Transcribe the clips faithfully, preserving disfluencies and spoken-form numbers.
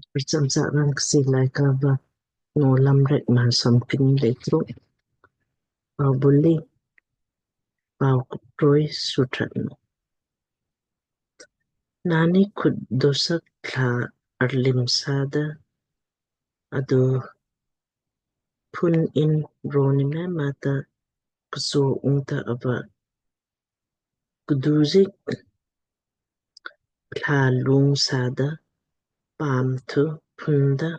Kprcham sarang Kchiir Laaika va Nowlamrek maa somkni le truk. Pau buli, pau kutroi sutrat no. Naanni khut dosak thla arlim sada adu phun in roni me mata kso ungta ava kuduzik thla lung sada paam thu phunda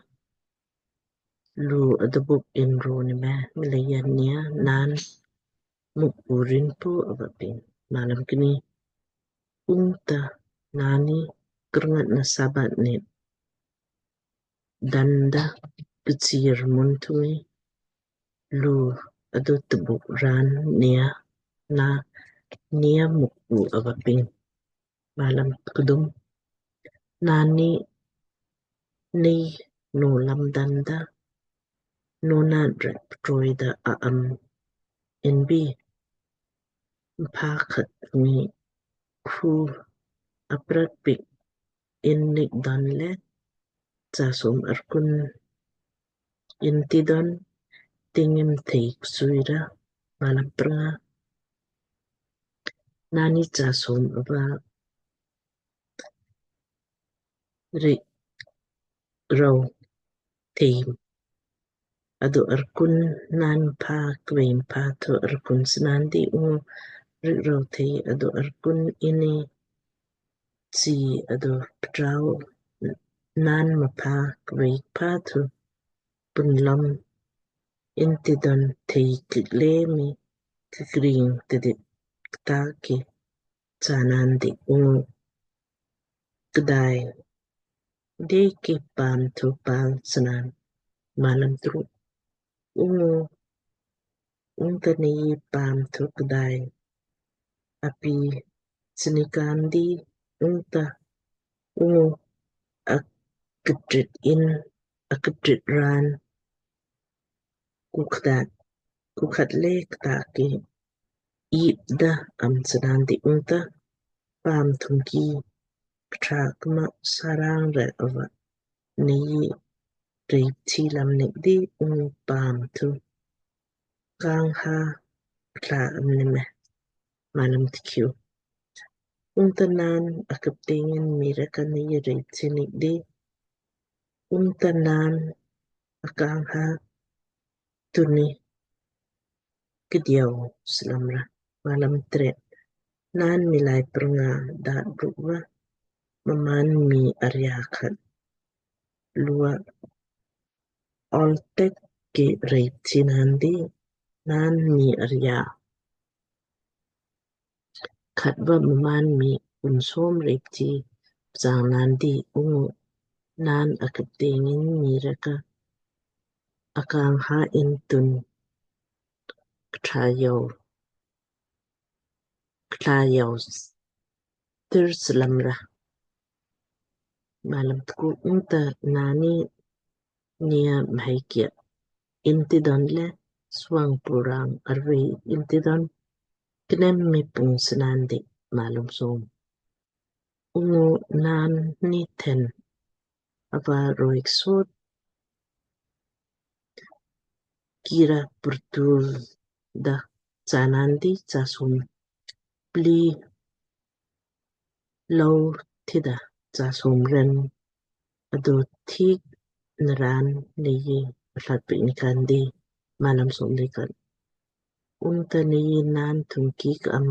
lu adabuk in roni me mleija nei naan Mukpu rinpu ava ping. Malam kni. Ungta naanni kurngat na Sabat nit danda kchiir mun thungi lu adu tbuk raan nei naan nei Mukpu ava ping. Malam kdum. Naanni nei nowlam danda nonat rek ptroi da a am inbi mpha khat ngi khu aprat pik in nik don le chasom arkun inti don tingim thei ksuira. Malam prnga. Naanni chasom ava rik rou thei adu arkun naan mpha kvei mpha thu arkun snandi ungu rik rou thei adu arkun inni chi adu ptrau naan mpha kvei mpha thu punlam inti don thei kikle mi kikring tidit ktaki chanandi ungu kdai deki paam thu pal snan. Malam truk. Ungu ungta nei paam thu kdai api snikandi ungta ungu akitrit in akitrit raan kukdat kukhat le ktaki ip da am snandi ungta paam thungki ktra kma sarang rek ava nei rei thi lam nik di ungu paam thu kang ha kla am ni me. Malam tikhiu. Ungta naan akaptengin mii rek ka nei rei thi nik di ungta naan akang ha tunni kdiau slamra. Malam tret. Naan miilai prnga daat rukva mmaan mii arya khat lua oltek ki rei thi nandi naan mii arya khat va mmaan mii kunsom rei thi pchang nandi ungu naan akaptengin mii rek ka akang ha in tun ktra yau ktra yau tir slamra. Malam tku. Ungta naanni nei mhai kia inti don le suang purang arvei inti don knem mi pung snandi. Malam som. Ungu naanni then ava roik sot kira purtul da chanandi chasom pli lou thida chasom ren adu thik naran nei atlat pik nikandi. Malam som le khat. Ungta nei naan thungki ka'am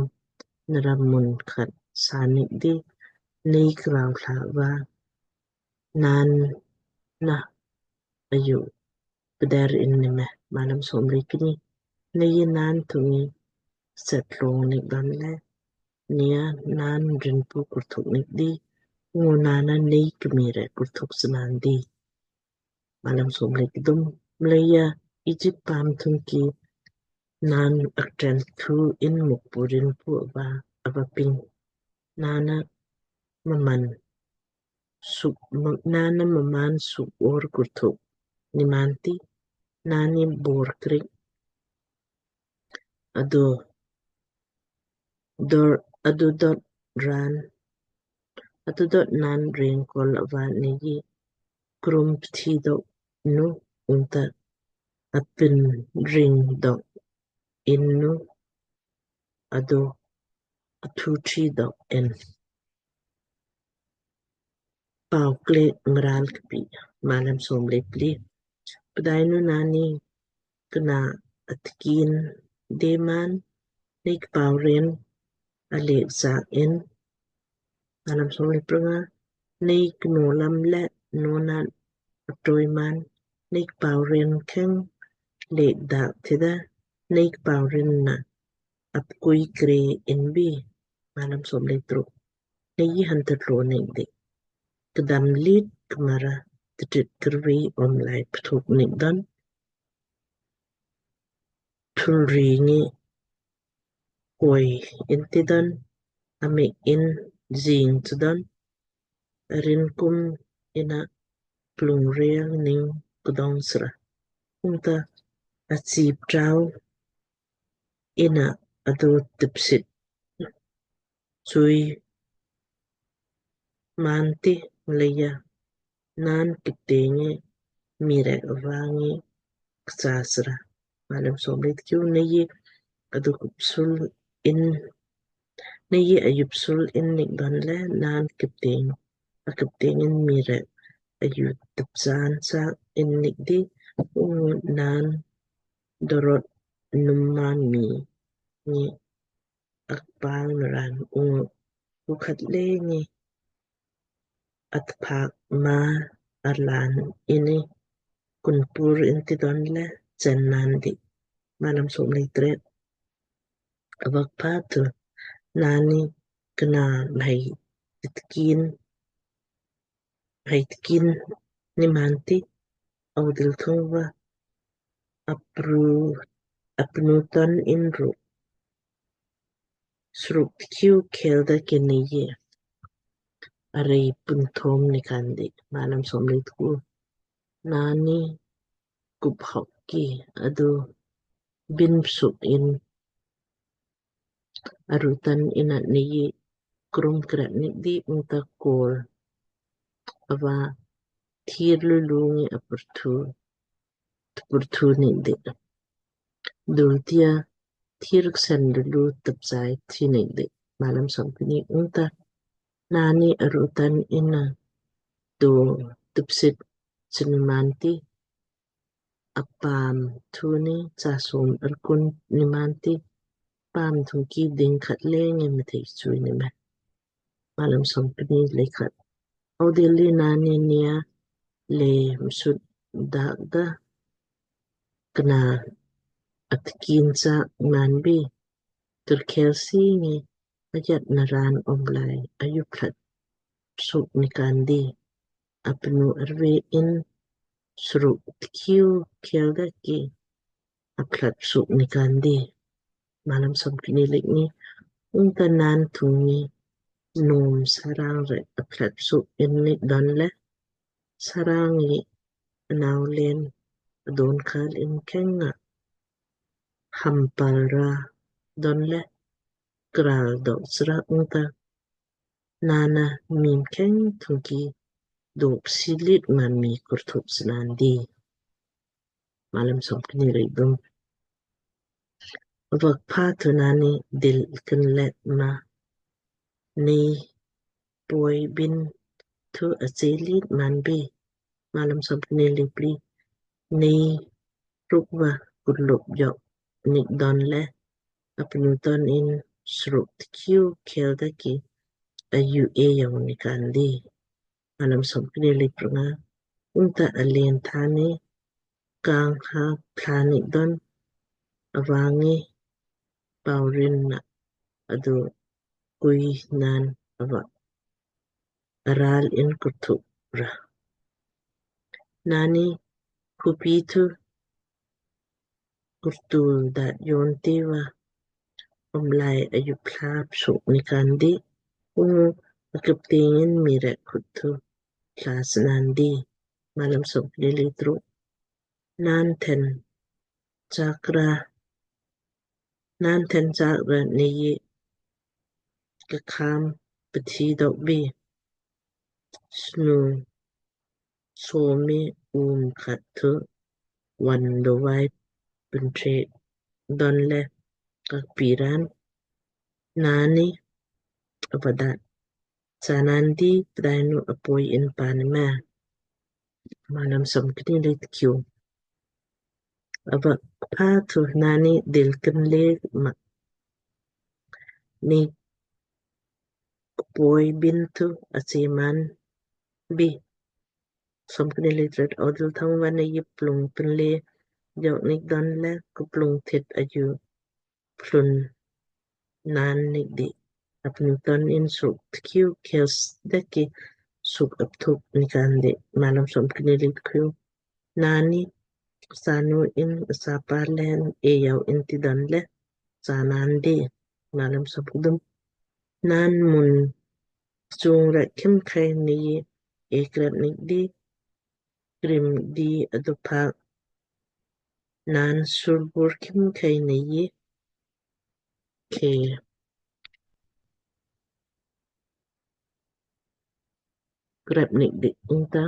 nara mun khat sanik di nei krau thla va naan na ayu pdar in ni me. Malam som le kni. Nei naan thungi set long nik dan le nei naan rinpu kurthuk nik di ungu naan na nei kmii rek kurthuk snandi. Malam som le kdum. Mleija Egypt paam thungki naan akten thu in Mukpu rinpu ava ava ping. Naan na mmaan suk naan na mmaan suk or kurthuk nimaanti naanni bor krik adu dor adu dot ran adu dot naan ren kol ava nei krum pthi dok nu ungta apin ring dok in nu ado athu thi dok in. Pau kle mral kpi. Malam som le pli. Pdainu nani kna atkin deman nik pau ren alek sa in. Malam som le pranga. Nei kno lam le nona atroi man nik pau ren kheng lek dak thida nik pau ren na apkui kre in bi. Malam som le truk. Nei han tatlo nik di kdam lit kmara titrit kirvi om lai pthuk nik don thul ringi koi in tidon amik in zing tidon rin kum ina plung rel ning kudong sra. Ungta achi ptrau ina ado tipsit sui manti mleya nan kiptenge mirek avangi kchasra. Malam som le tkiu. Nei aduk psul in nei ayup sul in nik don le nan kipteng akipteng in mirek ayu tipsan sa in nik di ung nan dorot numan mi ngi akpal naran ung ukhat le ngi atpak ma arlan ini kunpur inti don le chen nan di. Malam som le tret. Avak patu nani kna mhai titkin mhai tkin ni manti audil thung va apru apnu ton in ru sruk tkiu khelda kini ye arei punthom ni kandi. Malam som le tku. Nani kup hok ki adu bin psuk in arutan ina nei krum krat nik di ungta kol ava thir lulu ngi apurthu tupurthu nik di dultia thir ksen lulu tapsai thi nik di. Malam som kni. Ungta nani arutan ina do tupsit sinimanti apam thuni chasom arkun nimanti pam thungki ding khat le ngi mthei chui ni me. Malam som kni le khat. Audil li nani nia le msut dak da kna atkin sa nan bi turkhel si ngi ayat naran omlai ayup khat suk ni kandi apnu arve in sruk tkiu khelda ki aplat suk ni kandi. Malam som kni le kni. Ungta nan thung ngi nom sarang re aplat suk in nik don le sarang ngi anau len adon kal in keng nga hampal ra don le kral dok sra ungta nana mim keng thungki dok silit ma mi kurthuk snandi. Malam som kni le dum. Avak patu nani dil kin let ma nei poi bin thu achelit man bi. Malam som kni le pli. Nei rukva kurlup yok nik don le apnu ton in sruk tkiu khelda ki ayu e yau ni kandi. Malam som kni le pranga. Ungta alen thani kang ha plani don avangi paurin na adu kui nan ava aral in kurthuk ra. Nani kupi thu kurtul dat yon tiva omlai ayup lap suk ni kandi ungu akaptengin mirek khut thu klas nandi. Malam som kni le truk. Nan then chakra nan then chakra nei kakham pthi dok bi snu somi um khat thu wan dovai pintre donle kakpiran nani apada sanandi pdainu apoi in panime. Malam som kni le tkiu. Ava pha thu nani dil kinle ma ni kpoi bin thu aseman bi. Som kni le tret. Audil thang vane yi plung pinle yok nik donle kuplung thit ayu plun nan nik di apnu ton in suk tkiu kels deki suk apthup nikan di. Malam som kni le tkiu. Nani sanu in sapa len eyau in tidon le sanan di. Malam som kdum. Nan mun sung ra kim khai ni ekrep nik di krim di adupak nan surbur kim khai ni ke krep nik di ungta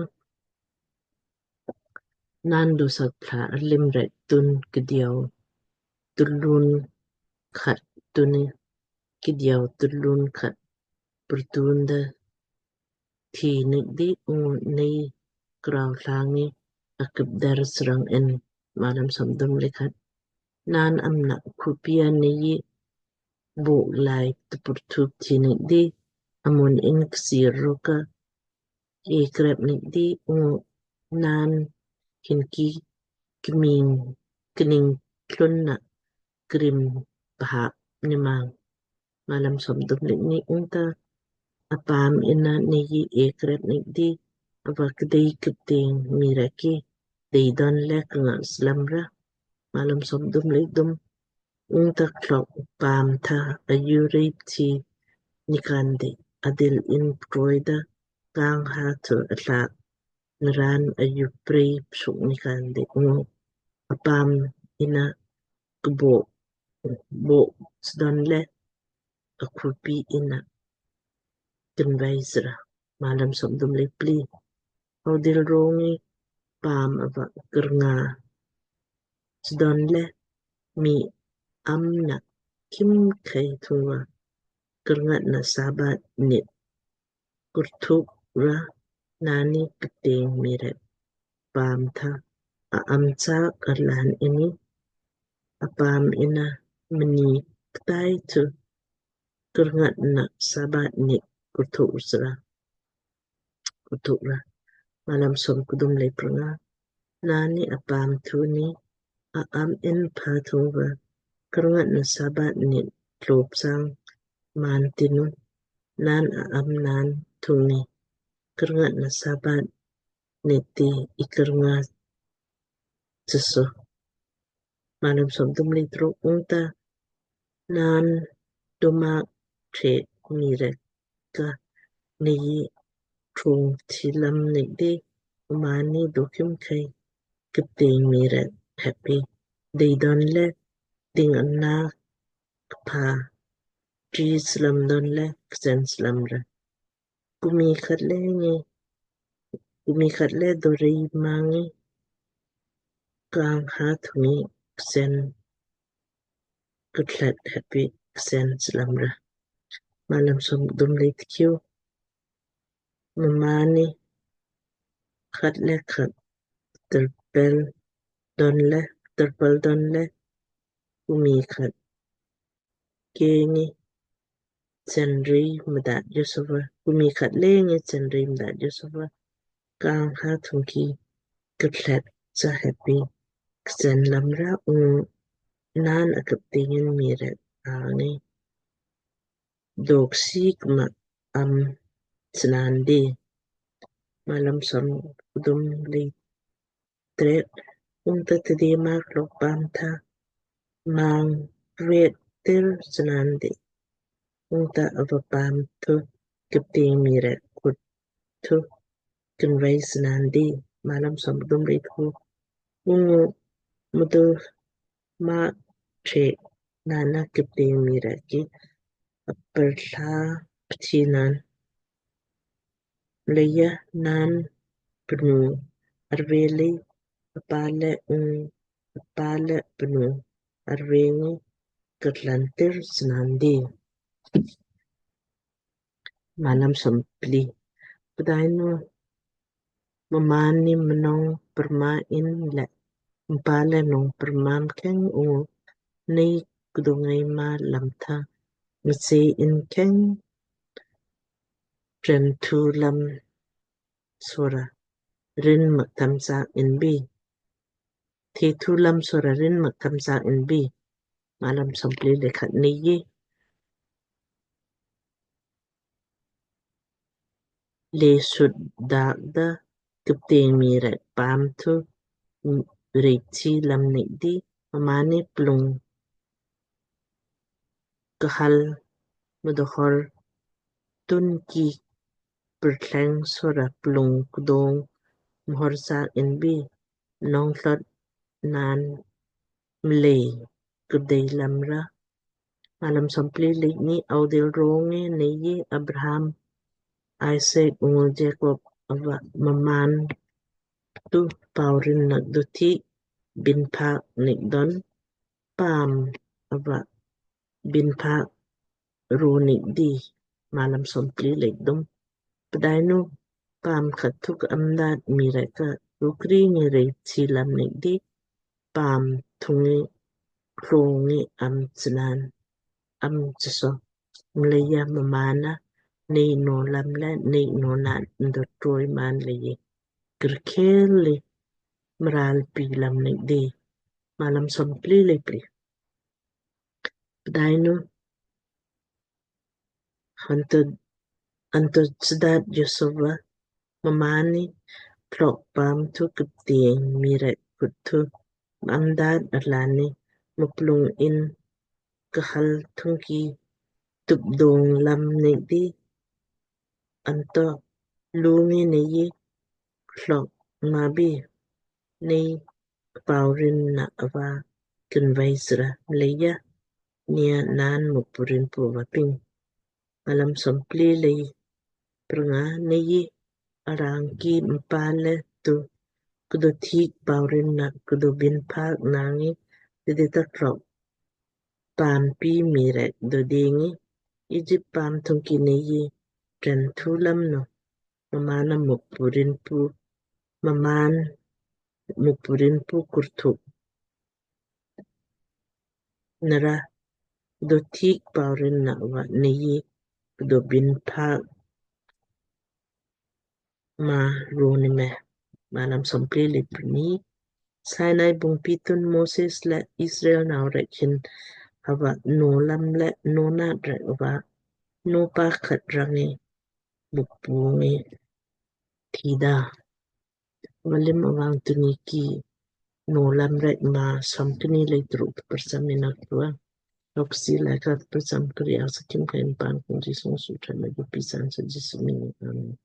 nan dosak pla arlim rek tun kdiau tulun khat tuni kdiau tulun khat pertun da thi nik di ungu nei krau hlangi akipdar srang en. Malam som kdum le khat. Nan amna kupia nei bok lai tupurthup thi nik di amun in ksir roka ekrep nik di ungu nan hinki kming kning klun na krim pahap nimang. Malam som kdum le kni. Ungta apam ina nei ekrep nik di ava kdei kipting mii rek ki dei donle knga slam ra. Malam som kdum le kdum. Ungta klok pam tha ayu rei pthi nikan di adil in ptroi da kang ha thu atlak naran ayu prei psuk nikan di ungu apam ina kbok bok sdon le akhupi ina kinvai sra. Malam som kdum le pli. Audil rongi pam ava kernga sdon le mii amna kim khai thungva kerngatna sabat nit kurthuk ra nani kipting mii rek pam tha a am cha karlan ini apam ina mni ktai thu kerngatna sabat nit kurthuk sra kurthuk ra. Malam som kdum le prnga. Nani apam thuni a am in pha thungva kerngatna sabat nit tlop sang man tinu nan a am nan thuni kerngatna sabat nit ti ikernga seso. Malam som kdum le truk. Ungta nan domak tre mii rek ka nei trung thi lam nik di umani dokim khai kipting mii rek heppi dei donle ding anna kpa tri slam donle ksen slam ra. Kumi khat le ngi kumi khat le dorei mangi kang ha thungi ksen kutlet heppi ksen slam ra. Malam som kdum le tkiu. Mmaanni khat le khat terpel donle terpel donle kumi khat kengi chenri mdat josova kumi khat le ngi chenri mdat josova kang ha thungki kutlet sa heppi ksen lam ra ungu nan akipting in mii rek angi doksi kma am snandi. Malam som kdum le tret. Ungta tidi mak lok pam tha mang ret tir snandi. Ungta ava pam thu kipting mii rek kut thu kinvai snandi. Malam som kdum le tku. Ungu mudu ma che nana kipting mii rek ki apertha pthi nan leya nan pnu arve le apale ung apale pnu arve ngi katlantir snandi. Malam sompli. Pdainu mmaan ni mnong perma in le mpale nong perma mkheng ungu nei kdungai ma lam tha mse in kheng tren thu lam sora rin maktam sa in bi. The thu lam sora rin maktam sa in bi. Malam sompli le khat nei ye le sut dak da kipteng mii rek paam thu rei chi lam nek di mmaan ni plung kahal mdohor tun ki pertleng sora plung kdong mhor sa in bi nong thlot naan mlei kdei lam ra. Malam sompli le kni. Audil ronge nei ye Abraham, Isaac ungu Jacob ava mmaan tu paurin nak duthi bin phak nik don paam ava bin phak ru nik di. Malam sompli le kdum. Pdainu paam khat thuk amdat mii rek ka rukri ngi rei chi lam nik di paam thungi klongi am chnan am chiso mleija mmaan na nei no lam le nei no na ndo troi man le ye kirkhel le mral pi lam nik di. Malam sompli le pli. Pdainu anto anto chdat Joseph va mmaan ni plok paam thu kipteng mii rek kut thu amdat arlani muplung in kahal thungki tup dong lam nek di anto lungi nei ye plok ma bi nei kpaurin na ava kinvai sra mleija nia naan Mukpu rin pu va ping. Malam sompli le prnga nei ye arang ki mpale tu kdo thik paurin na kdo bin phak nangi tidita klok paam pi mii rek do dengi Egypt paam thungki nei ye tren thu lam no mmaan na Mukpu rin pu mmaan Mukpu rin pu kurthuk nara do thik paurin na va nei ye do bin phak ma ro ni me. Malam sompli le pni. Sinai bung pitun Moses le Israel nau rek hin hava no lam le no na rek va no pa khat rangi Mukpu ngi thida. Malam avang tuni ki no lam rek ma somkni le truk persam ina krua. Loksi le ka persam kri asa kim ka in pan kun Jisu sutra le pisan sa Jisu mini. Amen.